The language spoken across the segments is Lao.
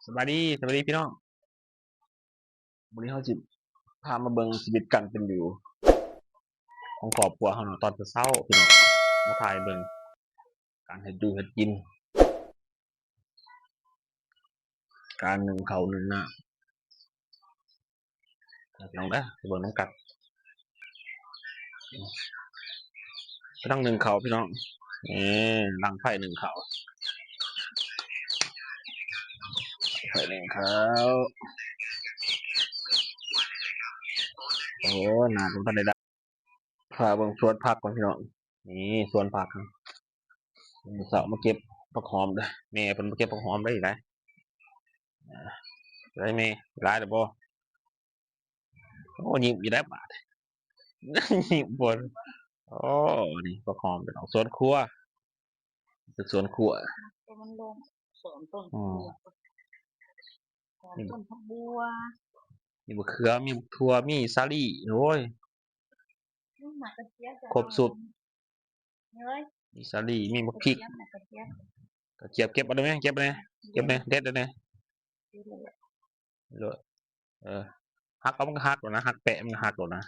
ສະບາຍດີ ສະບາຍດີພີ່ນ້ອງ. ມື້ນີ້ເຮົາຊິພາມາເບິ່ງຊີວິດການເປັນຢູ່ຂອງຄອບຄົວເຮົາເນາະ ຕອນເຊົ້າໆ ພີ່ນ້ອງ. ມາຖ່າຍເບິ່ງການເຮັດຢູ່ເຮັດກິນ. ການໜຶ້ງເຂົ້າໜຶ້ງນ້ຳ ພີ່ນ້ອງເດີ ໄປເບິ່ງນຳກັນ. ກຳລັງໜຶ້ງເຂົ້າພີ່ນ້ອງ ນີ້ ດັງໄຟໜຶ້ງເຂົ້າ ໄຟໜຶ້ງເຂົ້າ. ໂອ້ ໜ້າກໍບໍ່ທັນໄດ້ດັງ. ພາເບິ່ງສວນຜັກກ່ອນພີ່ນ້ອງ ນີ້ສວນຜັກ ມື້ເຊົ້າມາເກັບຜັກຫອມເດີ ແມ່ເພິ່ນມາເກັບຜັກຫອມໄດ້ຫຼາຍ ໄດ້ແມ່ ຫຼາຍແລ້ວບໍ່? ໂອ້ ຍິ້ມຢູ່ໄດ໋ບາດ ຍິ້ມບໍ່. ໂອ້ ນີ້ຜັກຫອມເປັນຂອງສວນຄົວ ເປັນສວນຄົວ ແຕ່ມັນລົງ ສອນຕົ້ນ ອືມ ສອນຕົ້ນຜັກບົວ ມີບັກເຂືອ ມີບັກຖົ່ວ ມີສາລີ ໂອ້ຍ ມີໝາກກະຈຽບ ຄົບສຸດ ເອີຍ ມີສາລີ ມີໝາກພິກ ກະຈຽບ ໝາກກະຈຽບ ກະຈຽບເກັບເອົາໄດ້ແມ ເກັບເອົາແດ່ ເກັບແດ່ ເດັດເອົາແດ່ ເດັດເອົາແດ່ ເອີ ຫັກເອົາມັນກໍຫັກໂລດນະ ຫັກແປະມັນກໍຫັກໂລດນະ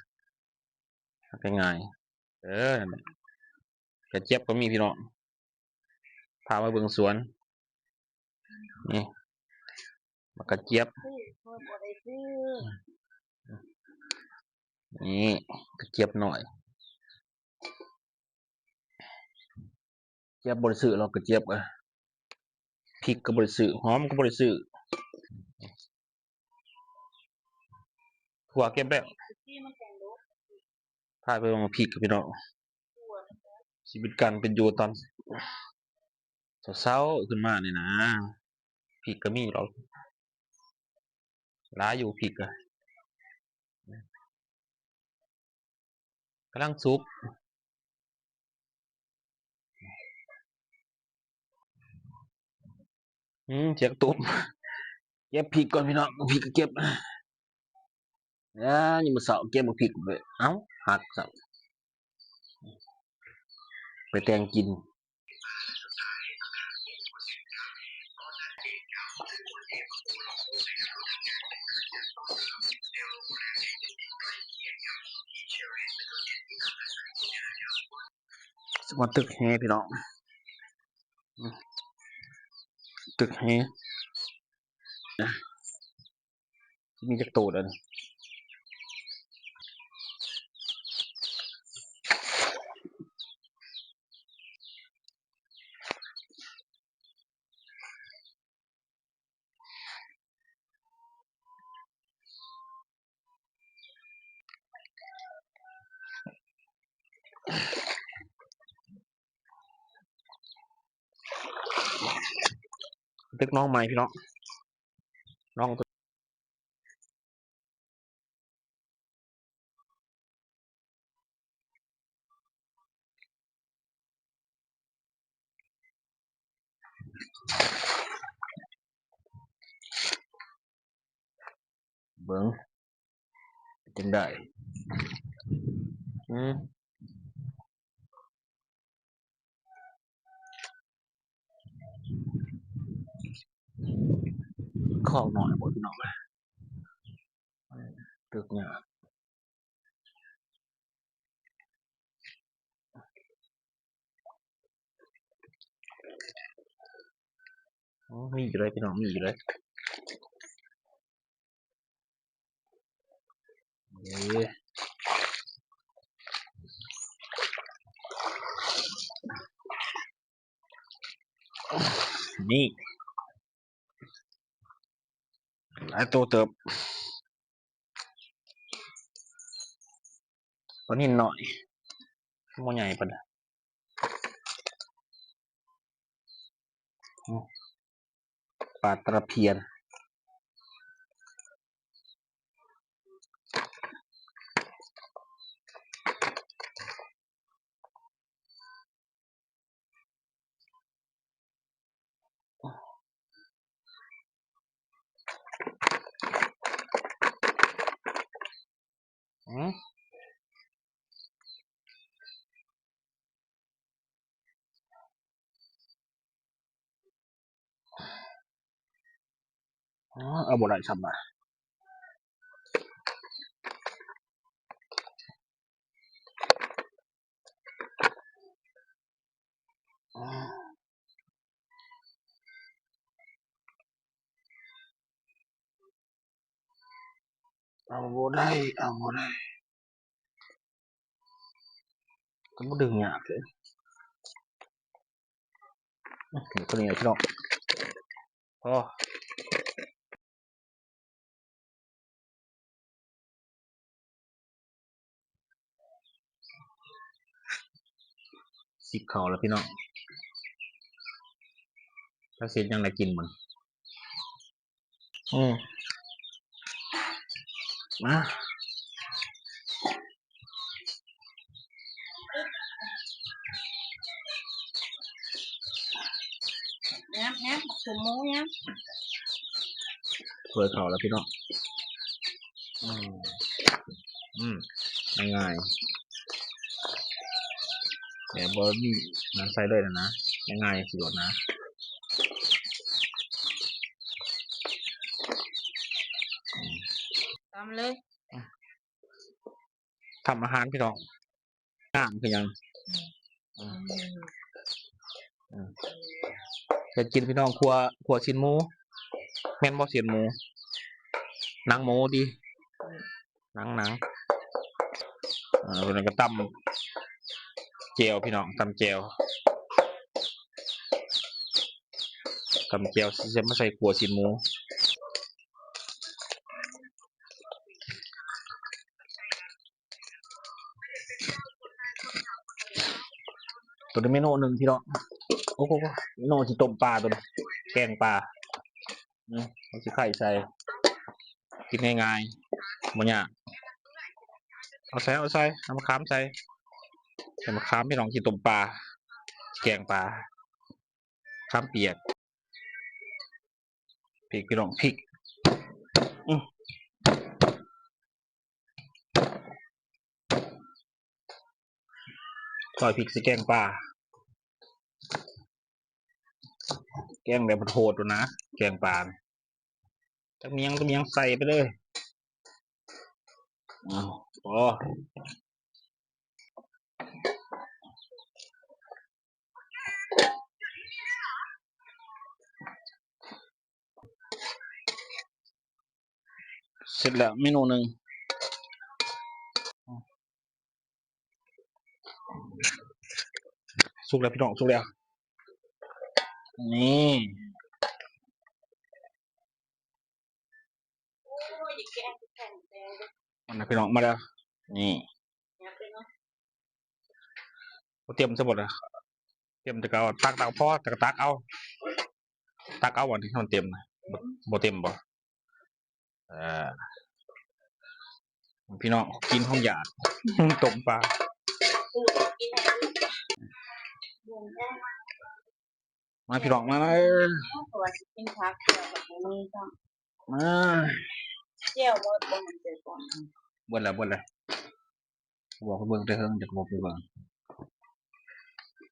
ຫັກງ່າຍໆ ເອີ ນັ້ນແຫຼະ ກະຈຽບກໍມີພີ່ນ້ອງ ພາມາເບິ່ງສວນ ນີ້ ໝາກກະຈຽບ ນີ້ກະຈຽບນ້ອຍ ຈຽບບໍ່ໄດ້ຊື້ດອກ ກະຈຽບ ອາ ພິກກໍບໍ່ໄດ້ຊື້ ຫອມກໍບໍ່ໄດ້ຊື້ ຖົ່ວເກັບແລ້ວ ພາໄປເບິ່ງໝາກພິກກັບພີ່ນ້ອງ ຊີວິດການເປັນຢູ່ຕອນເຊົ້າໆ ຂຶ້ນມານີ້ນະ ພິກກໍມີດອກ ຫຼາຍຢູ່ພິກ ກະກຳລັງສຸກ ອືມ ສຽງຕຸບ ເກັບພິກກ່ອນພີ່ນ້ອງ ພິກກໍເກັບ ຍາມມື້ເຊົ້າເກັບບັກພິກເລີຍ ເອົ້າ ຫັກຊ້ຳ ໄປແຕ່ງກິນ ສະກອນຕຶກແຮພີ່ນ້ອງ ອືມ ຕຶກແຮ ນະ ຊິມີຈັກໂຕດອັນນີ້ ຕຶກນ້ອງໃໝ່ພີ່ນ້ອງ ນ້ອງ ເບິ່ງ ເປັນຈັ່ງໃດ ອືມ ຄອກນ້ອຍໂພດພີ່ນ້ອງເອີຍ ຕຶກຍາກ ໂອ້ ມີຢູ່ເລີຍພີ່ນ້ອງ ມີຢູ່ເລີຍ ເອີ ນີ້ ຫຼາຍໂຕເຕີບ ປານິນນ້ອຍ ບໍ່ໃຫຍ່ປານໃດ ປາຕະພຽນ. ອືມ. ອໍ ເອົາບໍ່ໄດ້ຊ້ຳນະ. ເອົາບໍ່ໄດ້ ເອົາບໍ່ໄດ້ ກໍບໍ່ດຶງຍາກເລີຍ. ອືມ ຕົວນີ້ແຫຼະພີ່ນ້ອງ ພໍ. ຊິບເຂົ້າແລ້ວພີ່ນ້ອງ ຈັກຊິເຮັດຫຍັງໄດ້ກິນມື້ນີ້. ອືມ ມາ ແຮມ ແຮມ ບັກສົມໝູແຮມ ຖ້ວຍເຂົ້າແລ້ວພີ່ນ້ອງ. ອືມ ອືມ ງ່າຍໆ ແບບບໍ່ມີຫຍັງໃສ່ເລີຍນະ ງ່າຍໆ ຊິໂລດນະ. ອືມ ຕຳເລີຍ ທຳອາຫານພີ່ນ້ອງ. ງາມຄືຫຍັງ ອືມ ເຮັດກິນພີ່ນ້ອງ. ຂົ້ວ ຂົ້ວຊີ້ນໝູ ແມ່ນບໍ່? ຊີ້ນໝູ ໜັງໝູຕິ ໜັງ ໜັງ. ເອີ ເພິ່ນກໍຕຳແຈ່ວພີ່ນ້ອງ ຕຳແຈ່ວ ຕຳແຈ່ວ ຊິມາໃສ່ຂົ້ວຊີ້ນໝູ. ຕົວນີ້ເມນູໜຶ່ງພີ່ນ້ອງ ໂອ້ໂຫ ເມນູຊິຕົ້ມປາ ຕົວນີ້ແກງປາ. ອືມ ເຮົາຊິໄຂ່ໃສ່ ກິນງ່າຍໆ ບໍ່ຍາກ. ເອົາໃສ່ ເອົາໃສ່ ເອົາມະຂາມໃສ່ ໃສ່ມະຂາມພີ່ນ້ອງ ຊິຕົ້ມປາ ແກງປາ ມະຂາມປຽກ ພິກພີ່ນ້ອງ ພິກ ອືມ ຊອຍພິກໃສ່ແກງປາ ແກງແບບໂຫດໆ ໂລດນະ ແກງປາ ຈັກມີຫຍັງ ມີຫຍັງໃສ່ໄປເລີຍ. ອ້າວ ພໍ. ເສັດແລ້ວເມນູໜຶ່ງ ສຸກແລ້ວພີ່ນ້ອງ ສຸກແລ້ວ ນີ້. ມານະພີ່ນ້ອງ ມາແລ້ວ ນີ້ ບໍ່ຕຽມຊະບໍ່ລະ ຕຽມແຕ່ເກົ່າ ຕັກ ຕັກ ພໍ ຕັກ ຕັກເອົາ ຕັກເອົາ ອັນນີ້ໃຫ້ມັນເຕັມນະ ບໍ່ ບໍ່ເຕັມບໍ່? ເອີ ພີ່ນ້ອງ ກິນຂອງຢາກ ຕົ້ມປາ. ມາພີ່ນ້ອງມາ ເອີ ເພາະວ່າຊິກິນຜັກ ແຈ່ວກໍບໍ່ມີຊ້ຳ ມາ ແຈ່ວໝົດບໍ່ ແຈ່ວກ່ອນ ເບິດແລ້ວ ເບິດແລ້ວ ບອກໃຫ້ເບິ່ງແຕ່ເທິງ ຈັກບໍ່ໄປເບິ່ງ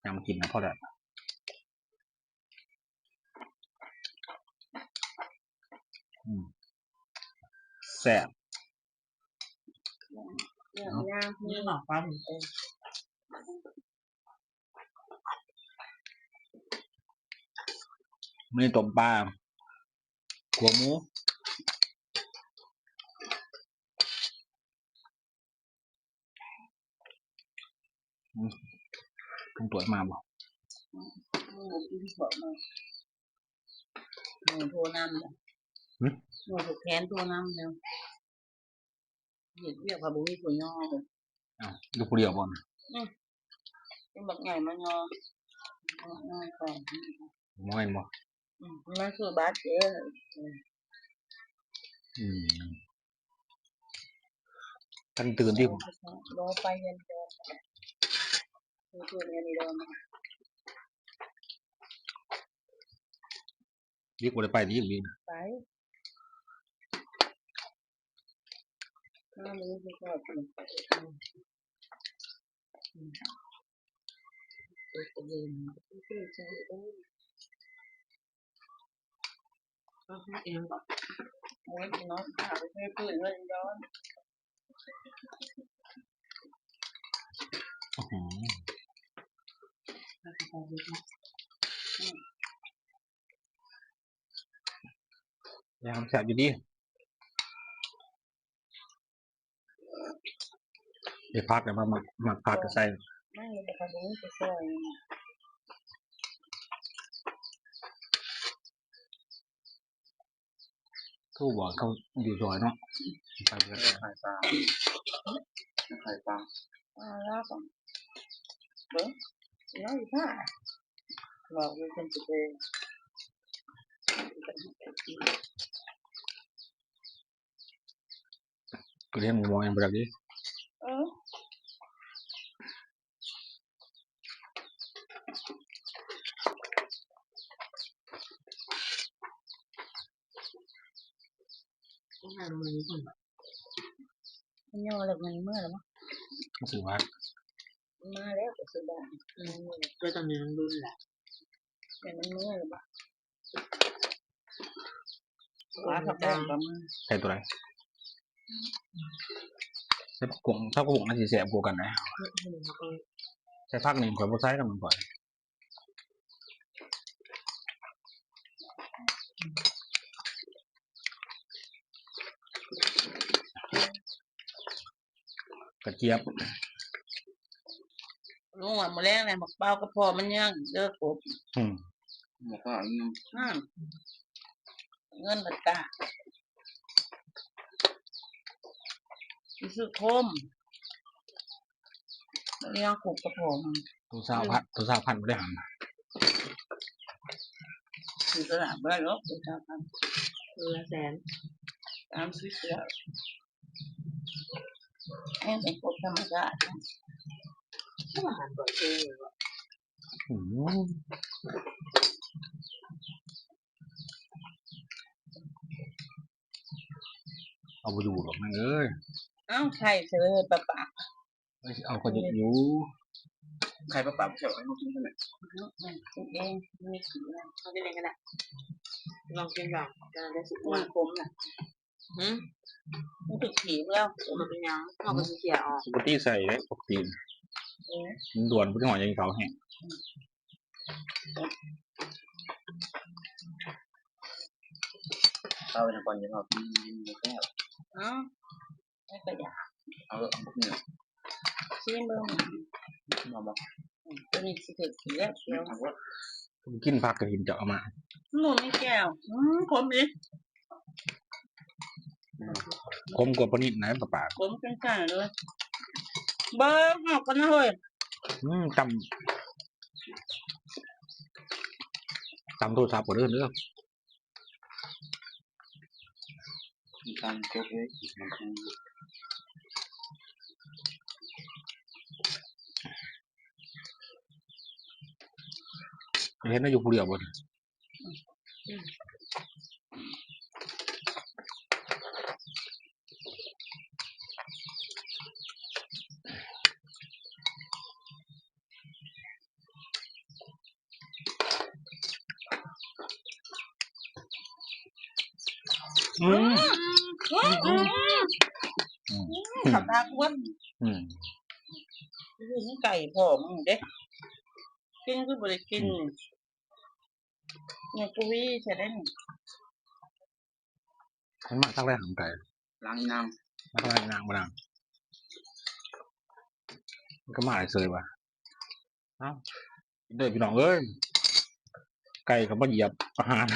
ຍາມກິນນະ ພໍແລ້ວ ອືມ ແຊບ. ເນາະ ນີ້ໝາກປາ ເອີ ມີຕົ້ມປາ ຂົ້ວໝູ ອືມ ເພິ່ນຕົວະມາບໍ່? ອືມ ບໍ່ກິນເຂົ້າເນາະ ໝູໂທນຳ ຫື? ໝູຜູກແຂນໂທນຳແລ້ວ. ເຮັດວຽກວ່າບໍ່ມີຜູ້ຍໍເລີຍ. ອ້າວ ຢູ່ຜູ້ດຽວບໍ່? ອືມ ເປັນບັກໃຫຍ່ມາຍໍ ມາ ມາກ່ອນ ມາແມ່ນບໍ່? ອືມ ມາຊື້ບາດເດ. ອືມ ທັນຕື່ນຕິ? ບໍ່ໄປຮຽນດອນ ຄືເພິ່ນຮຽນດອນ ວິກບໍ່ໄດ້ໄປຕິ ວິກນະ? ໄປ ມາມື້ທີ່ເຂົ້າກິນ ອືມ ອືມ ເອີ ເອີ ເອີ ເອີ. ເຮັດເອງບໍ່? ໂອ້ຍ ພີ່ນ້ອງ ຫາໄປຊື້ພື້ນເງິນດອນ. ອື ແຊບຢູ່ເດ. ໄດ້ຜັກແລ້ວ ມາ ມັກ ມັກຜັກກໍໃສ່ ມັນກໍບໍ່ມີຜູ້ຊ່ອຍ. ຄືບອກເຂົາຢູ່ດອຍເນາະ ໄປເບິດ ຂາຍປາ ຂາຍປາ ອ່າ ລາວກໍເບິ່ງ ລາວຢູ່ທ່າ ບອກຢູ່ເພິ່ນຊິໄປ ກໍລ້ຽງໝູບໍ່ຍັງບໍ່ຈັກເດ. ເອີ ມັນຍໍແລ້ວ ມັນເມືອແລ້ວບໍ່? ຮູ້ສຶກວ່າມາແລ້ວ ກໍຄືບ້ານ ອືມ ກໍຕອນນີ້ມັນລຸນແຫຼະ ແຕ່ມັນເມືອແລ້ວບໍ່? ປາຜັກແພງກໍມາ ໃສ່ຕົວໃດ? ໃສ່ຜັກບົ້ງ ຜັກບົ້ງມັນຊິແຊບກວ່າກັນນະ. ອືມ ໃສ່ຜັກນີ້ຂ້ອຍບໍ່ໃສ່ນຳມັນ ຂ້ອຍ ກະຈຽບ ລຸງວ່າມື້ແລງແຫຼະ ໝາກເປົ່າກັບພໍ່ມັນຍັງເດີກົບ. ອືມ ໝາກເປົ່າຍັງ ອືມ ເງິນມັນກະຊື້ຄົມ ເລື່ອງຄຸກກະໂພງ ໂຕຊາວພັນ ໂຕຊາວພັນບໍ່ໄດ້ຫັນ ຊື້ຕະຫຼາດບໍ່ໄດ້ດອກ ໂຕຊາວພັນ ໂຕລະແສນ ສາມສິບແລ້ວ ແພງກວ່າກົບທຳມະຊາດ ອາຫານບ່ອນເພງ. ອືມ ເອົາບໍ່ຢູ່ດອກນາງເອີຍ. ເອົ້າ ໄຂ່ເສີປະປະ ເອົາກໍຢູ່ ໄຂ່ປະປະ ເອົາໃຫ້ລູກກິນກັນແຫຼະ ກິນເອງ ມີຂີ້ນະ ເອົາກິນເອງກໍໄດ້ ລອງກິນລອງ ຈະໄດ້ຊິອ້ວນ ມັນຂົມນະ. ຫື ມັນຖືກຖີບແລ້ວ ມັນເປັນຫຍັງ ເຮົາກໍຊິເຄຍອອກ ປົກກະຕິໃສ່ເດ້ ປົກກະຕິ ເອີ ມັນດ່ວນ ບໍ່ໄດ້ຫອຍກິນເຂົ້າແຮງ ເອົາໄປນຳກ່ອນ ຢ່າເວົ້າ ກິນແລ້ວ ເອົ້າ ແລ້ວກໍຢາກ ເອົາ ເອົາບັກນີ້ ຊີມເບິ່ງ ເອົາບໍ່? ອືມ ຕົວນີ້ຊິຖືກກິນແລ້ວ ກິນຜັກກະຖິນເຈົ້າເອົາມາ ບໍ່ມີແຈ່ວ ອືມ ຂົມອີກ ຂົມກວ່າປານິດນະ ປາປາ ຂົມຈັ່ງຊັ້ນເລີຍ ເບິ່ງອອກກັນນະເຮີ້ຍ ອືມ ຕຳ ຕຳໂທລະສັບກໍເດີ ເດີ. ມີການຈົບເລີຍ ເຫັນນະ ຢູ່ຜູ້ດຽວບໍ່? ອືມ ອືມ ອືມ ອືມ ອືມ ເຂົ້າຕາກວນ ອືມ ກິນໄກ່ພ້ອມເດ້ ກິນຄືບໍ່ໄດ້ກິນ ອືມ ຍັງກະວີໃສ່ໄດ້ນີ້ ມັນມາທາງໃດຂອງໄກ່ ຫຼັງອີນາງ ມາທາງຫຼັງອີນາງບໍ່ນາງ ມັນກໍມາເຊີຍວ່າ ເອົ້າ ເດີພີ່ນ້ອງເອີຍ ໄກ່ກໍມາຢຽບອາຫານ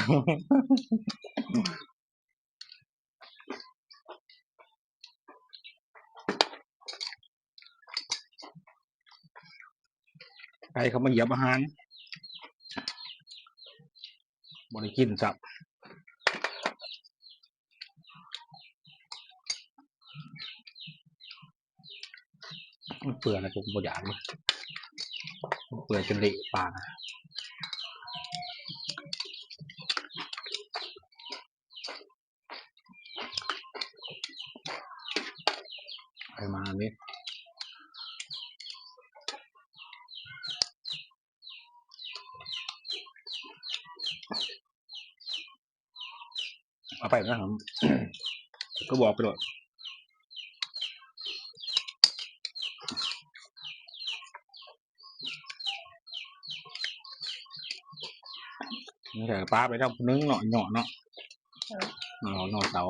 ໄກ່ເຂົາມາຢຽບອາຫານ ບໍ່ໄດ້ກິນຊ້ຳ ມັນເປື່ອຍແລ້ວ ກໍບໍ່ຢາກເລີຍ ມັນເປື່ອຍຈົນເລະປານະ. ໃຜມານີ້? ເອົາໄປນະ ກໍບອກໄປໂລດ. ນີ້ກໍປາໄປແລ້ວຜູ້ໜຶ່ງເນາະ ເຍາະເນາະ ເອີ ເນາະ ເສົາ.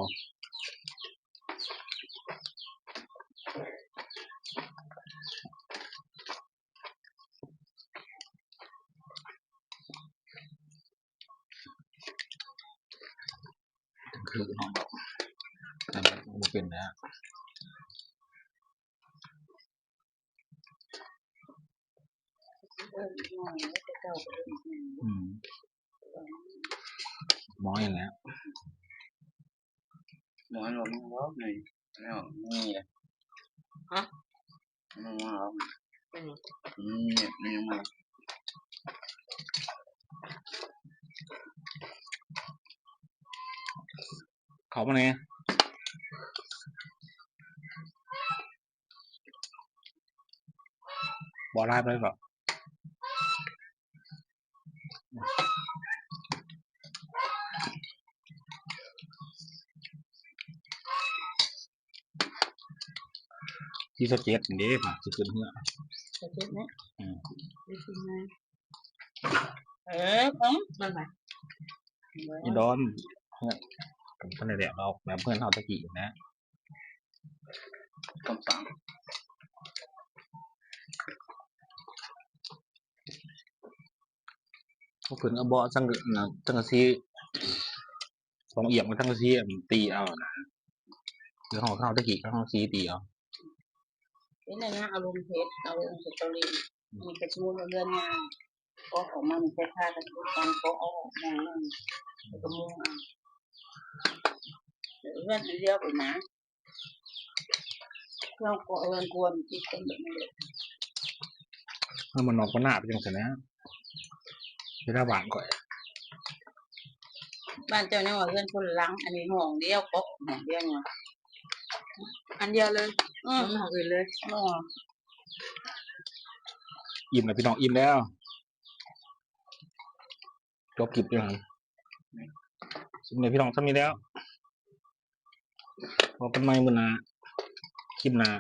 ຄືເນາະ ແຕ່ມັນບໍ່ເປັນແລ້ວ. ອືມ ໝໍນີ້ແຫຼະ ໝໍລວມເວົ້າໃນແລ້ວນີ້ ຮະ ໝໍເວົ້າ ອືມ ອືມ ນີ້ ນີ້ ເຂົ້າມາແດ່. ບໍ່ຫຼາຍປານໃດດອກ ທີຊາວເຈັດນີ້ເດ້ ຊິຂຶ້ນເຮືອ ຊາວເຈັດນີ້ ອືມ ເອີ ຂອງມັນນະ ອີດອນ ເຮືອ ກໍບໍ່ທັນໄດ້ແລ້ວດອກ ແບບເຮືອນເຮົາແຕ່ກີ້ນະ. ຄຳສັ່ງ ເຂົາຂຶ້ນເອົາເບາະສັງ ສັງກະສີ ສອງອຽງມາ ສັງກະສີ ອັນ ຕີເອົານະ ຄືເຮົາ ເຮົາແຕ່ກີ້ ສັງກະສີຕີເອົາ. ເປັນຫຍັງ ອາລົມເຮັດ ອາລົມເຮັດເກົາຫຼີ ມີແຕ່ສະໝຸດວ່າເຮືອນງາມ ກໍອອກມາມີແຕ່ຜ້າກັນ ການກໍອອກຢ່າງນັ້ນ ແລ້ວກໍມຸງເອົາ ເຮືອນອັນດຽວກັນນະ ເຮົາກໍເຮືອນກວນຕິດກັນແບບນີ້ແຫຼະ. ເຮົາມານອກມານາເປັນຈັ່ງຊັ້ນນະ ເວລາບ້ານຂ້ອຍ ບ້ານເຈົ້າຍັງວ່າເຮືອນຄົນລະຫຼັງ ອັນນີ້ຫ້ອງດຽວ ເກາະຫ້ອງດຽວນີ້ ອັນດຽວເລີຍ ອືມ ຫ້ອງອື່ນເລີຍ ເອີ. ອີ່ມແລ້ວພີ່ນ້ອງ ອີ່ມແລ້ວ ຈົບຄລິບຢູ່ຫັ້ນ ອີ່ມແລ້ວພີ່ນ້ອງ ສ່ຳນີ້ແລ້ວ ພົບກັນໃໝ່ມື້ໜ້າ ຄລິບໜ້າ.